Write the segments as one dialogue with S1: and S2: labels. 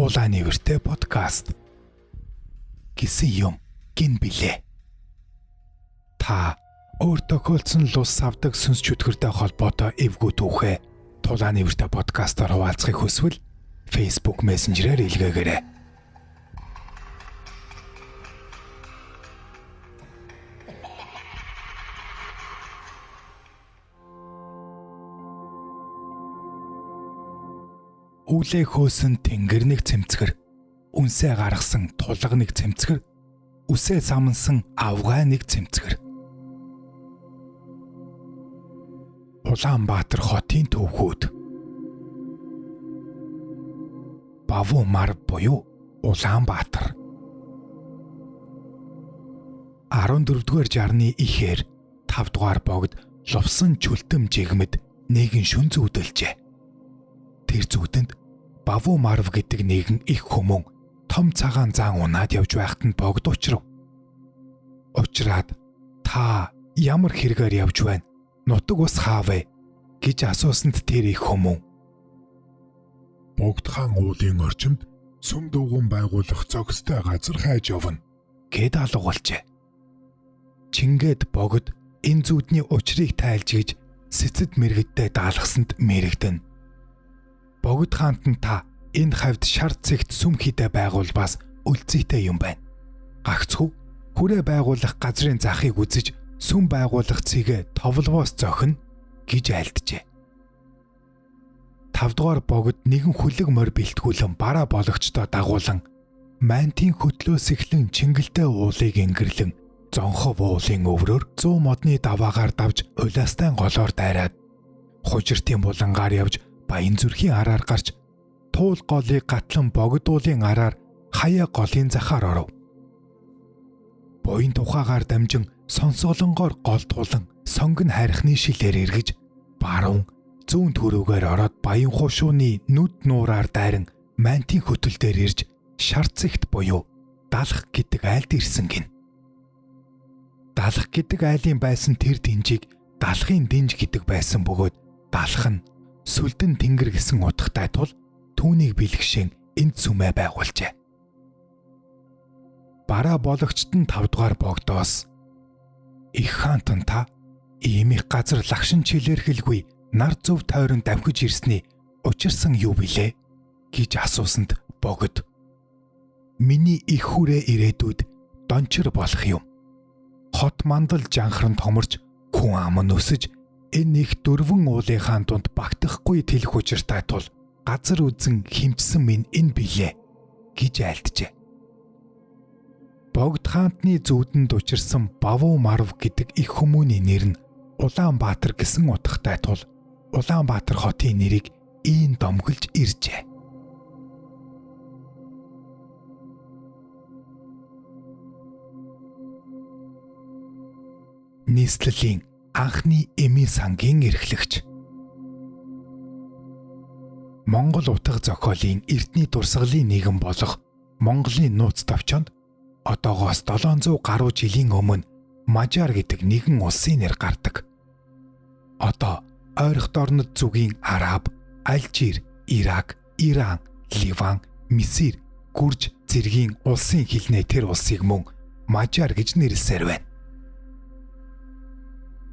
S1: Тулаан нэртэй подкаст гэсэн юм гин билээ. Та өөр тохиолдсон лус савдаг сүнс чөтгөртэй холбоотой эвгүй түүхээ Тулаан нэртэй подкастаар хуваалцахыг хүсвэл Facebook Messenger-ээр илгээгээрэй. Үлээ хөөсөн тэнгэр нэг цэмцгэр, үнсээ гаргасан тулга нэг цэмцгэр, үсээ самнсан авгай нэг цэмцгэр. Улаанбаатар хотын төвхүүд. Бавуу мар буюу Улаанбаатар. 14-р жарны ихээр 5 дугаар богд лувсан чүлтэм жигмэд нэгэн шүн зүүдэлжээ. Тэр зүүдэнд Бавуу Марв гэдэг нэгэн их хүмүүн том цагаан зан унаад явж байхад нь богд учрав. Учраад та ямар хэрэгээр явж байна? Нутаг ус хаавэ гэж асуусанд тэр их хүмүүн
S2: Богд хаан уулын орчимд сүм дууган байгуулах зохистой газар хайж явна
S1: гэд алгуулжээ. Чингээд богд энэ зүүдний учрыг тайлж гэж сэцэд мэрэгдээ даалгасанд мэрэгдэн. Богд хаант нь та энэ хавьд шар цэгт сүм хідэ байгуулбаас үлзийтэй юм байна. Гагцхүү хүрээ байгуулах газрын захыг үзэж сүм байгуулах цэгээ товлвоос зохино гэж айлджээ. 5 дугаар богд нэгэн хүлэг морь бэлтгүүлэн бараа бологчдоо дагуулan Мантийн хөтлөөс эхлэн Чингэлтэй уулыг ингэрлэн Зонхов уулын өврөөр 100 модны даваагаар давж Улаастай голоор дайраад Хужиртын булангаар явж Баян зүрхийн араар гарч Туул голыг гатлан Богд уулын араар Хаяа голын захаар оров. Буян тухаагаар дамжин сонсголонгоор гол тулан сонгон хайрхны шилээр эргэж баруун зүүн төрөөгөөр ороод Баян хушууны нүд нуураар дайран Мантийн хөтөл дээр ирж Шарцэгт буюу Далах гэдэг айлд ирсэн гин. Далах гэдэг айлын байсан тэр дэнжийг Далахын дэнж гэдэг байсан бөгөөд Далах нь сүлдэн тэнгэр гэсэн утгатай тул түүнийг бэлгшэн энд сүмээ байгуулжээ. Бараа бологчд нь 5 дугаар богдоос их хаантан та ийм их газар лагшин чилээрхэлгүй нар зөв тойрон давхиж ирсний учирсан юу билээ гэж асуусанд богд миний их хүрээ ирээдүйд дончир болох юм. Хот мандал жанхран томорч хүн ам нь өсөж энэ их дөрвөн уулынхаа дунд багтахгүй тэлэх учиртай тул газар үзэн хэмжсэн минь энэ билээ гэж айлджээ. Богд хаантны зүүдэнд учирсан Бавуу Марв гэдэг их хүмүүний нэр нь Улаанбаатар гэсэн утгатай тул Улаанбаатар хотын нэрийг ийм домоглож иржээ. Нийслэлийн анхны эмийн сангийн эрхлэгч. Монгол утга зохиолын эрдний дурсгалын нэгэн болох Монголын нууц товчонд одоогоос 700 гаруй жилийн өмнө Мажар гэдэг нэгэн улсын нэр гардаг. Одоо ойрхот орнод зүгийн Араб, Алжир, Ирак, Иран, Ливан, Мисир, Гүрж зэргийн улсын хэлнээ тэр улсыг мөн Мажар гэж нэрлсээр байна.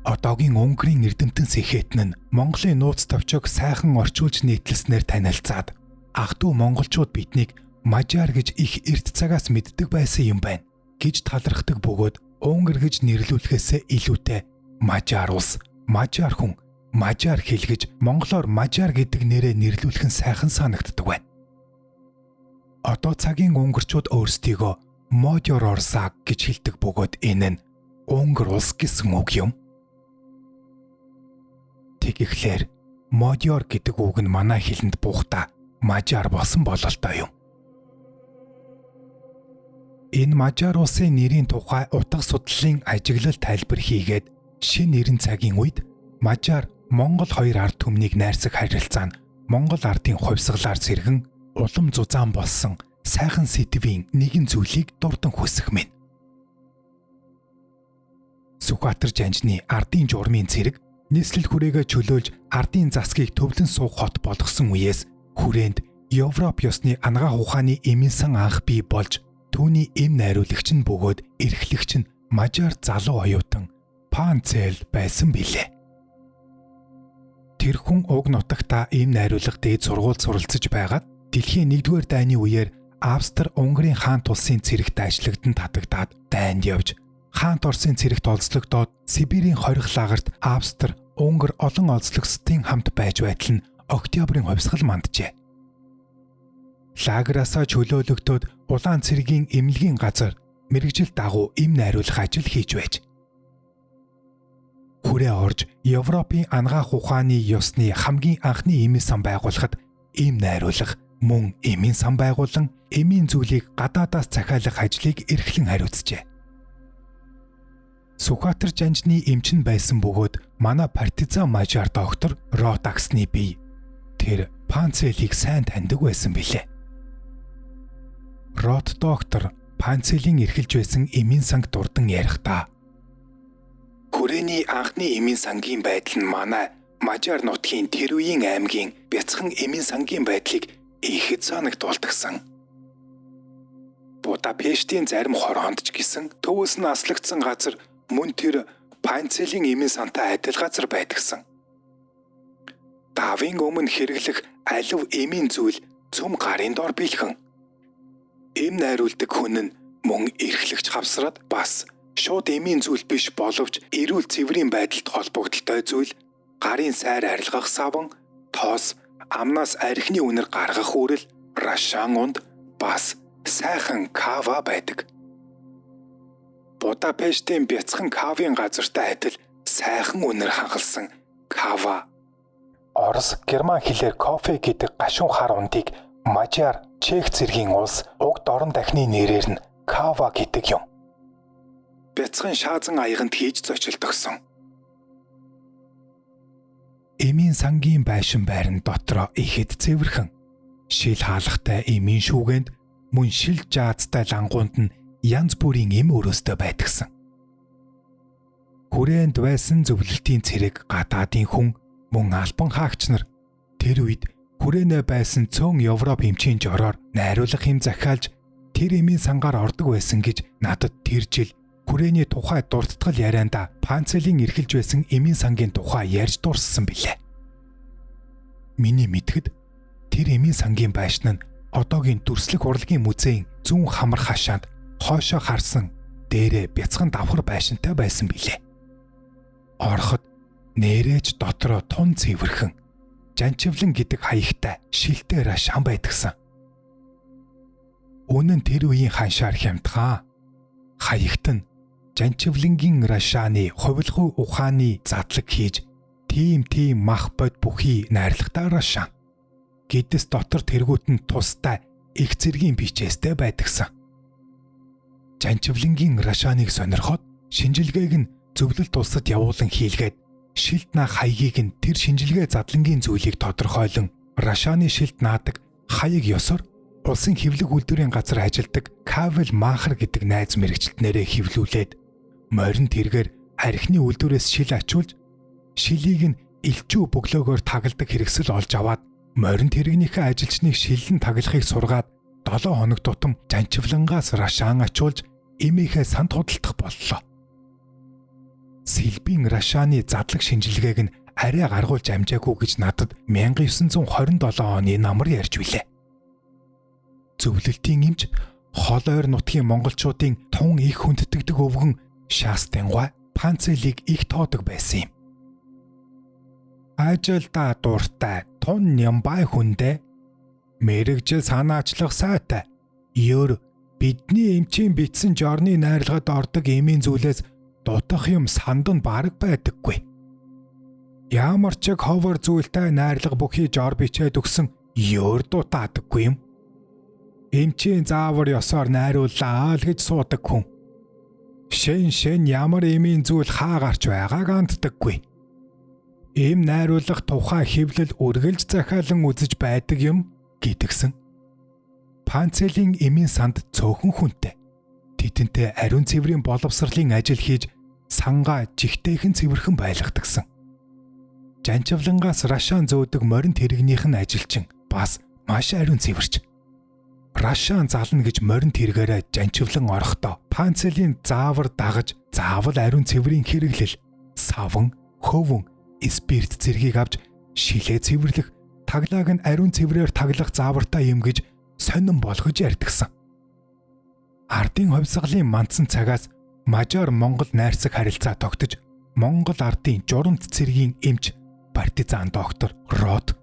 S1: Одоогийн Унгарын эрдэмтэн Сэхэтэн нь Монголын нууц товчоог сайхан орчуулж нийтлэснээр танилцаад ах トゥ монголчууд биднийг Мажар гэж их эрт цагаас мэддэг байсан юм байна гэж талархдаг бөгөөд Унгар гэж нэрлүүлэхээсээ илүүтэй Мажар улс, Мажар хүн, Мажар хэл гэж монголоор Мажар гэдэг нэрээ нэрлүүлэх нь сайхан санагддаг байна. Одоо цагийн унгарчууд өөрсдийгөө Модьор Орсаг гэж хэлдэг бөгөөд энэ нь Унгар улс гэсэн үг юм. Тэгэхлээр Модьор гэдэг үг нь манай хэлэнд буухта Мажар болсон бололтой юм. Энэ Мажар улсын нэрийн тухай утга судлалын ажиглал тайлбар хийгээд шинэ 90 цагийн үед Мажар Монгол хоёр ард түмнийг найрсаг харилцаа нь Монгол ардын хувьсгалаар сэргэн улам зузаан болсон сайхан сэдвийн нэгэн зүйлийг дурдан хүсэх минь. Сүхбаатар жанжны ардын журмын цэрэг нийслэл хүрээгээ чөлөөлж ардын засгийг төвлөн суух хот болгосон үеэс хүрээнд Европ ёсны анагаах ухааны эмийн сан анх бий болж түүний эм найруулагч нь бөгөөд эрхлэгч нь мажар залуу оюутан Панцел байсан билээ. Тэр хүн уг нутагта эм найруулга дээд сургууль суралцж байгаад дэлхийн 1-р дайны үеэр Австри Унгарын хаант улсын цэрэгт ажиллагдан татагдаад дайнд явж хаант Орсын цэрэгт олзлогдоод Сибирийн хорих лагерт Австри Унгар олон олзлогсдын хамт байж байтал нь Октябрийн хувьсгал манджээ. Лагераасаа чөлөөлөгдөөд улаан цэргийн эмнэлгийн газар мэргэжил дагуу эм найруулах ажил хийж байж. Хүрээ орж Европын анагаах ухааны ёсны хамгийн анхны эмийн сан байгуулахад эм найруулах мөн эмийн сан байгуулан эмийн зүйлийг гадаадаас захиалах ажлыг эрхлэн хариуцжээ. Сүхбаатар жанжны эмчин байсан бөгөөд манай партизан мажар доктор Ротаксны бие тэр Панцелийг сайн таньдаг байсан билээ. Рот доктор Панцелийн эрхэлж байсан эмийн санг дурдан ярихдаа хүрээний анхны эмийн сангийн байдал нь манай Мажар нутгийн тэр үеийн аймгийн бяцхан эмийн сангийн байдлыг ихэд санагдуулдагсан. Будапештийн зарим хороонд ч гэсэн төвөөс нь аслагдсан газар мөн тэр Панцелийн эмийн сантай адил газар байдагсан. Давын өмнө хэрэглэх алив эмийн зүйл цөм гарын дор бэлхэн. Эм найруулдаг хүн нь мөн эрхлэгч хавсраад бас шууд эмийн зүйл биш боловч эрүүл цэврийн байдалд холбогдолтой зүйл гарын сайр арилгах саван, тоос, амнаас архины үнэр гаргах үрэл, рашан унд бас сайхан кава байдаг. Будапештийн бяцхан кавын газартай адил сайхан үнэр хангалсан кава. Орос, герман хэлээр кофе гэдэг гашуун хар ундыг мажар, чех зэргийн улс уг дорн дахны нэрээр нь кава гэдэг юм. Бяцхан шаазан аяганд хийж зочилдогсон. Эмийн сангийн байшин байран дотроо ихэд цэвэрхэн. Шил хаалгатай эмийн шүүгээнд мөн шил жаазтай лангуунд нь янз бүрийн эм өрөөстэй байдагсан. Хүрээнд байсан зөвлөлтийн цэрэг гадаадын хүн мөн албан хаагч нар тэр үед хүрээнэ байсан цөөн Европ эмчийн жороор найруулах юм захиалж тэр эмийн сангаар ордог байсан гэж надад тэр жил хүрээний тухай дурдтгал ярианда Панцелийн эрхэлж байсан эмийн сангийн тухай ярьж дурссан билээ. Миний мэдэхэд тэр эмийн сангийн байшин нь одоогийн дүрслэх урлагийн музейн зүүн хамар хашаанд хойшоо харсан дээрээ бяцхан давхар байшинтай байсан билээ. Ороход нэрэж дотроо тун цэвэрхэн жанчивлан гэдэг хаягтай шилтэй рашан байдагсан. Үнэн тэр үеийн ханшаар хямдхан. Хаягт нь жанчивлангийн рашааны хувилгүй ухааны задлаг хийж тийм мах бод бүхий найрлагатай рашан. Гэдэс дотор тэргүүт нь тустай их зэргийн бичээстэй байдагсан. Жанчивлангийн рашааныг сонирхоод шинжилгээг нь зөвлөлт улсад явуулан хийлгээд шилд наах хаягийг нь тэр шинжилгээ задлангийн зүйлийг тодорхойлон рашааны шилд наадаг хаяг ёсоор улсын хэвлэг үйлдвэрийн газар ажилладаг Кавел Махер гэдэг найз мэрэгчлэтнэрээ хэвлүүлээд морин тэргээр архины үйлдвэрээс шил ачуулж шилийг нь элчүү бөглөөгөөр тагалдаг хэрэгсэл олж аваад морин тэрэгнийхээ ажилчныг шилэн таглахыг сургаад 7 хоног тутам жанчивлангаас рашаан ачуулж эмийнхээ санд худалдах боллоо. Сэлбийн рашааны задлаг шинжилгээг нь арай гаргуулж амжаагүй гэж надад 1927 оны намар ярьж билээ. Зөвлөлтийн эмч хол ойр нутгийн монголчуудын тун их хүндэтгэдэг өвгөн Шастенгуй Панцелийг их тоодог байсан юм. Ажилдаа дуртай тун нямбай хүндээ мэрэгжил санаачлах сайтай. Ер бидний эмчийн бичсэн жорны найрлагад ордог эмийн зүйлээс дутах юм санд нь бараг байдаггүй. Ямар ч ховор зүйлтэй найрлага бүхий жор бичээд өгсөн ер дутаадаггүй юм. Эмчийн заавар ёсоор найрууллаа л гэж суудаг хүн. Шин ямар эмийн зүйл хаа гарч байгааг анддаггүй. Эм найруулах тухай хэвлэл үргэлж захиалан үзэж байдаг юм гэдгсэн. Панцелийн эмийн санд цөөхөн хүнтэй. Тэдэнтэй ариун цэврийн боловсролын ажил хийж сангаа жигтэйхэн цэвэрхэн байлгадагсан. Жанчивлангаас рашаан зөөдөг морин тэрэгнийх нь ажилчин бас маш ариун цэвэрч. Рашаан зална гэж морин тэргээрээ жанчивлан орохдоо Панцелийн заавар дагаж заавал ариун цэврийн хэрэглэл, саван, хөвөн, спирт зэргийг авч шилээ цэвэрлэх, таглааг нь ариун цэврээр таглах заавартай юм гэж сонин болгож ярьдагсан. Ардын хувьсгалын мандсан цагаас Мажар Монгол найрсаг харилцаа тогтож Монгол ардын журамт цэргийн эмч партизан доктор Рот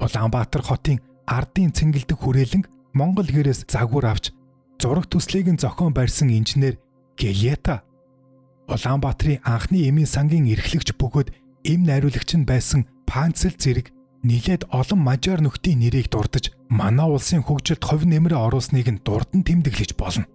S1: Улаанбаатар хотын ардын цэнгэлдэх хүрээлэнг Монгол гэрээс загвар авч зураг төслийг нь зохион барьсан инженер Гелета Улаанбаатарын анхны эмийн сангийн эрхлэгч бөгөөд эм найруулагч нь байсан Панцел зэрэг нилээд олон мажар нөхдийн нэрийг дурдаж манай улсын хөгжилд хувь нэмрээ оруулсныг нь дурдан тэмдэглэж болно.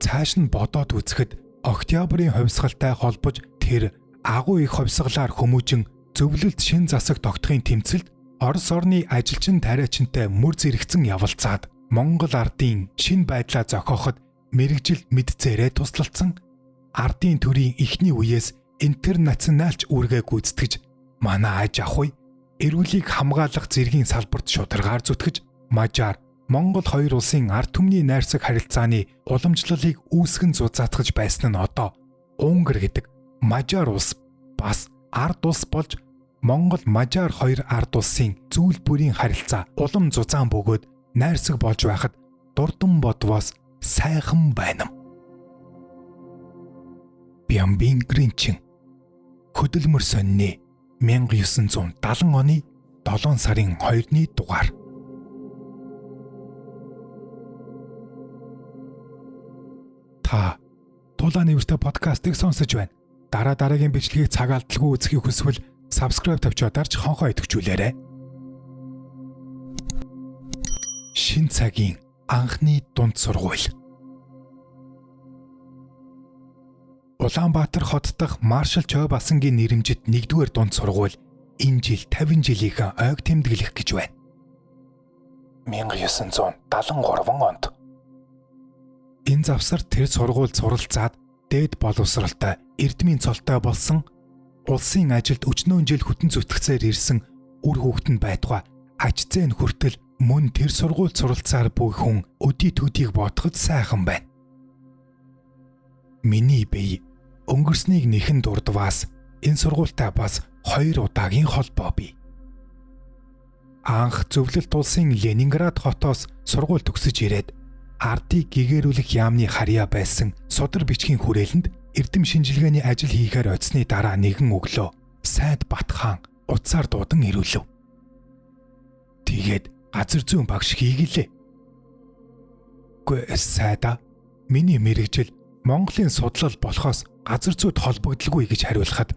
S1: Цааш нь бодоод үзэхэд Октябрийн хувьсгалтай холбож тэр агуу их хувьсгалаар хүмүүжин зөвлөлт шин засаг тогтохын тэмцэлд Орос орны ажилчин тариачинтай мөр зэрэгцэн явалцаад Монгол ардын шин байдлаа зохиоход мэрэгжил мэдцээрээ туслалцсан ардын төрийн эхний үеэс интернационалч үүргээ гүйцэтгэж манай аж ахуй эрүүлийг хамгаалах зэргийн салбарт шударгаар зүтгэж Мажар Монгол хоёр улсын ард түмний найрсаг харилцааны уламжлалыг үүсгэн зузаатгаж байсан нь одоо Унгар гэдэг Мажар улс бас ард улс болж Монгол Мажар хоёр ард улсын зүйл бүрийн харилцаа улам зузаан бөгөөд найрсаг болж байхад дурдан бодвоос сайхан байна. Бямбин Гринчин хөдөлмөр сонины 1970 оны 7 сарын 2-ны дугаар. Та Тулааны нэртэй подкастыг сонсож байна. Дараа дараагийн бичлэгийг цаг алдалгүй үзэхийг хүсвэл subscribe тавьчаа дарж хонхоо идэвхжүүлээрэй. Шин цагийн анхны дунд сургууль. Улаанбаатар хот дахь Маршал Чойбасангийн нэрэмжит 1-р дунд сургууль энэ жил 50 жилийнхээ ойг тэмдэглэх гэж байна. 1973 онд энэ завсар тэр сургууль суралцаад дээд боловсралтай эрдмийн цолтой болсон улсын ажилд өчнөөн жил хүтэн зүтгэцээр ирсэн үр хүүхэд нь байтугай ач зээн хүртэл мөн тэр сургууль суралцаар буй хүн өдий төдийг бодоход сайхан байна. Миний бие өнгөрснийг нэхэн дурдваас энэ сургуультай бас 2 удаагийн холбоо бий. Анх зөвлөлт улсын Ленинград хотоос сургууль төгсөж ирээд ардыг гэгэрүүлэх яамны харьяа байсан судар бичгийн хүрээлэнд эрдэм шинжилгээний ажил хийхээр очсны дараа нэгэн өглөө сайд Батхан утсаар дуудан ирүүлв. Тэгээд газар зүйн багш хийгэлээ. Үгүй сайда, миний мэрэгжил Монголын судлал болохоос газар зүйд холбогдолгүй гэж хариулахад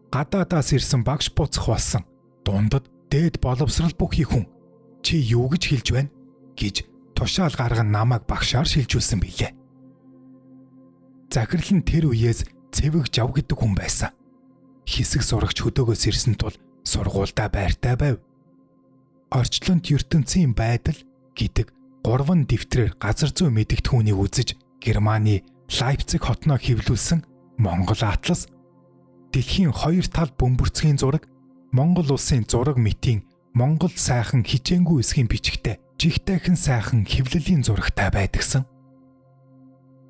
S1: гадаадаас ирсэн багш буцах болсон. Дундад дээд боловсрал бүхий хүн чи юу гэж хэлж байна гэж тушаал гарган намайг багшаар шилжүүлсэн билээ. Захирал нь тэр үеэс цэвэг жав гэдэг хүн байсан. Хэсэг сурагч хөдөөгөөс ирсэн тул сургуульдаа байртай байв. Орчлонт ертөнцийн байдал гэдэг 3 дэвтрээр газар зүй мэдэгдэхүүнийг үзэж Германы Лайпциг хотноо хэвлүүлсэн Монгол атлас, дэлхийн хоёр тал бөмбөрцгийн зураг, Монгол улсын зураг мэтийн Монгол сайхан хичээнгүй эсхийн бичгтээ жигтэйхэн сайхан хэвлэлийн зурагтай байдагсан.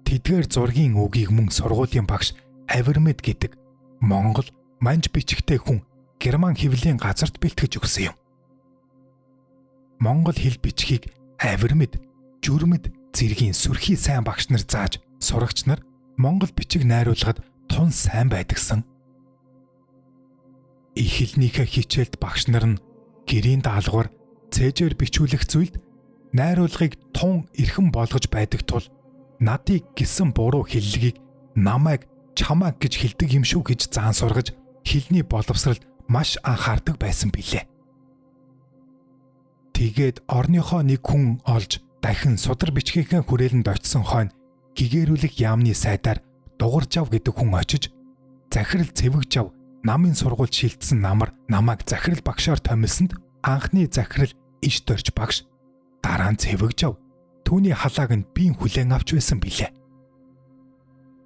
S1: Тэдгээр зургийн үгийг мөн сургуулийн багш Авермед гэдэг Монгол манж бичгтэй хүн герман хэвлэлийн газарт бэлтгэж өгсөн юм. Монгол хэл бичгийг Авермед, Зүрмэд зэргийн сүрхий сайн багш нар зааж сурагч нар монгол бичиг найруулгад тун сайн байдагсан. Их хэлнийхээ хичээлд багш нар нь гэрийн даалгавар цээжээр бичүүлэх зүйлд найруулгыг тун эрхэм болгож байдаг тул надыг гисэн буруу хэллэгийг намайг чамайг гэж хэлдэг юм шүү гэж заан сургаж хэлний боловсралд маш анхаардаг байсан билээ. Тэгээд орныхоо нэг хүн олж дахин судар бичгийнхээ хүрээлэнд очисон хойно гэгэрүүлэх яамны сайдаар Дугаржав гэдэг хүн очиж захирал Цэвэгжав намын сургуульд шилжсэн намар намайг захирал багшаар томилсонд анхны захирал иш дорж багш, дараа нь Цэвэгжав түүний халааг нь бийн хүлээн авч байсан билээ.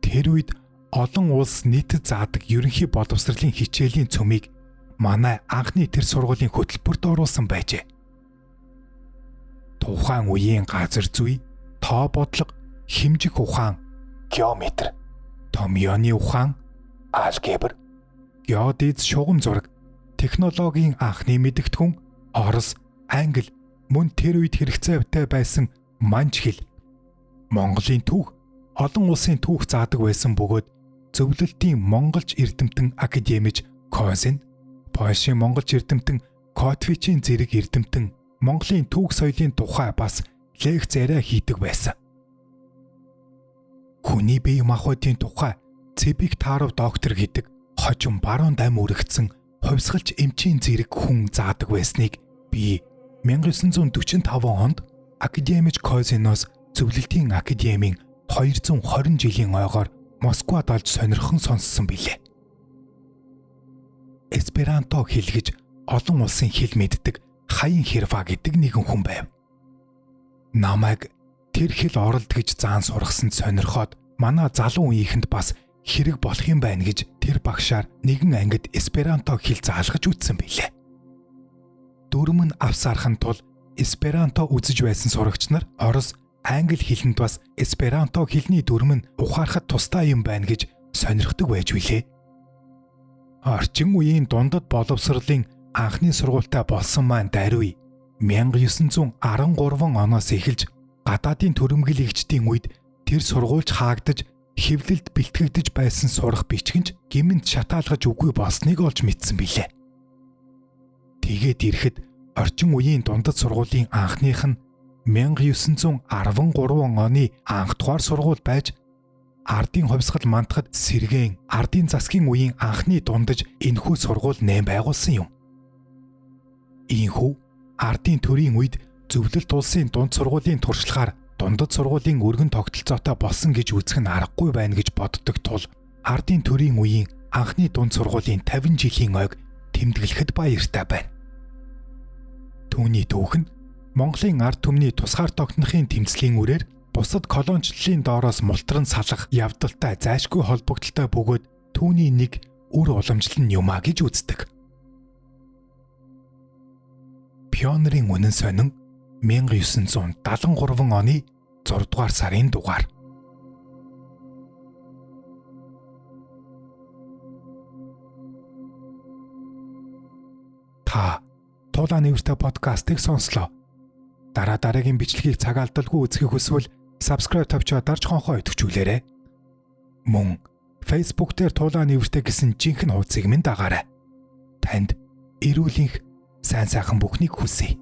S1: Тэр үед олон улс нийтэд заадаг ерөнхий боловсролын хичээлийн цөмийг манай анхны тэр сургуулийн хөтөлбөрт оруулсан байжээ. Тухайн үеийн газар зүй, тоо бодлого, хэмжих ухаан, геометр, томьёоны ухаан, алгебр, геодез шугам зураг, технологийн анхны мэдэгдэхүүн, Орос, Англи мөн тэр үед хэрэгцээтэй байсан манж хэл, Монголын түүх, олон улсын түүх заадаг байсан бөгөөд зөвлөлтийн монголч эрдэмтэн академич Козин, Польшийн монголч эрдэмтэн Котвичийн зэрэг эрдэмтэн Монголын түүх соёлын тухай бас лекц яриа хийдэг байсан. Хүний бие махбодын тухай Цэбик Тааров доктор гэдэг хожим баруун дам үрэгдсэн хувьсгалч эмчийн зэрэг хүн заадаг байсныг би 1945 онд академич Козиноос зөвлөлтийн академийн 220 жилийн ойгоор Москвад олж сонирхон сонссон билээ. Эсперанто хэл гэж олон улсын хэл мэддэг Хаян Хэрва гэдэг нэгэн хүн байв. Намайг тэр хэл оролд гэж заан сургасанд сонирхоод манай залуу үеийнхэнд бас хэрэг болох юм байна гэж тэр багшаар нэгэн ангид эсперанто хэл заалгаж үтсэн билээ. Дүрм нь авсаархан тул эсперанто үзэж байсан сурагч нар орос, англи хэлэнд бас эсперанто хэлний дүрм нь ухаарахад тустай юм байна гэж сонирхдаг байж билээ. Орчин үеийн дундад боловсролын анхны сургуультай болсон маань даруй 1913 оноос эхэлж гадаадын төрөмгөлөгчдийн үед тэр сургуульч хаагдаж хэвлэлд бэлтгэгдэж байсан сурах бичгэнч гимэнд шатаалгаж үгүй болсныг олж мэдсэн билээ. Тэгээд ирэхэд орчин үеийн дундад сургуулийн анхных нь 1913 оны анх дугаар сургууль байж ардын хувьсгал мантахад сэргээн ардын засгийн үеийн анхны дундаж энэхүү сургууль нэм байгуулсан юм. Ийхүү ардын төрийн үед зөвлөлт улсын дунд сургуулийн туршлагаар дундад сургуулийн өргөн тогтолцоотой болсон гэж үзэх нь аргагүй байна гэж боддог тул ардын төрийн үеийн анхны дунд сургуулийн 50 жилийн ойг тэмдэглэхэд баяртай байна. Түүний түүх нь Монголын ард түмний тусгаар тогтнохын тэмцлийн үрээр бусад колоничлолын доороос мултран салах явдалтай зайлшгүй холбогдлолтой бөгөөд түүний нэг үр уламжлал нь юм а гэж үздэг. Пионерын үнэн сонин 1973 оны 6 дугаар сарын дугаар. Та Тулаан нэртэй подкастыг сонслоо. Дараа дараагийн бичлэгийг цаг алдалгүй үзэхийг хүсвэл subscribe тавьчаа дарж хонхоо идэвхжүүлээрэй. Мөн Facebook дээр Тулаан нэртэй гэсэн жинхэнэ хуудсыг минь дагаарай. Танд эрүүлэнх сайн сайхан бүхнийг хүсье.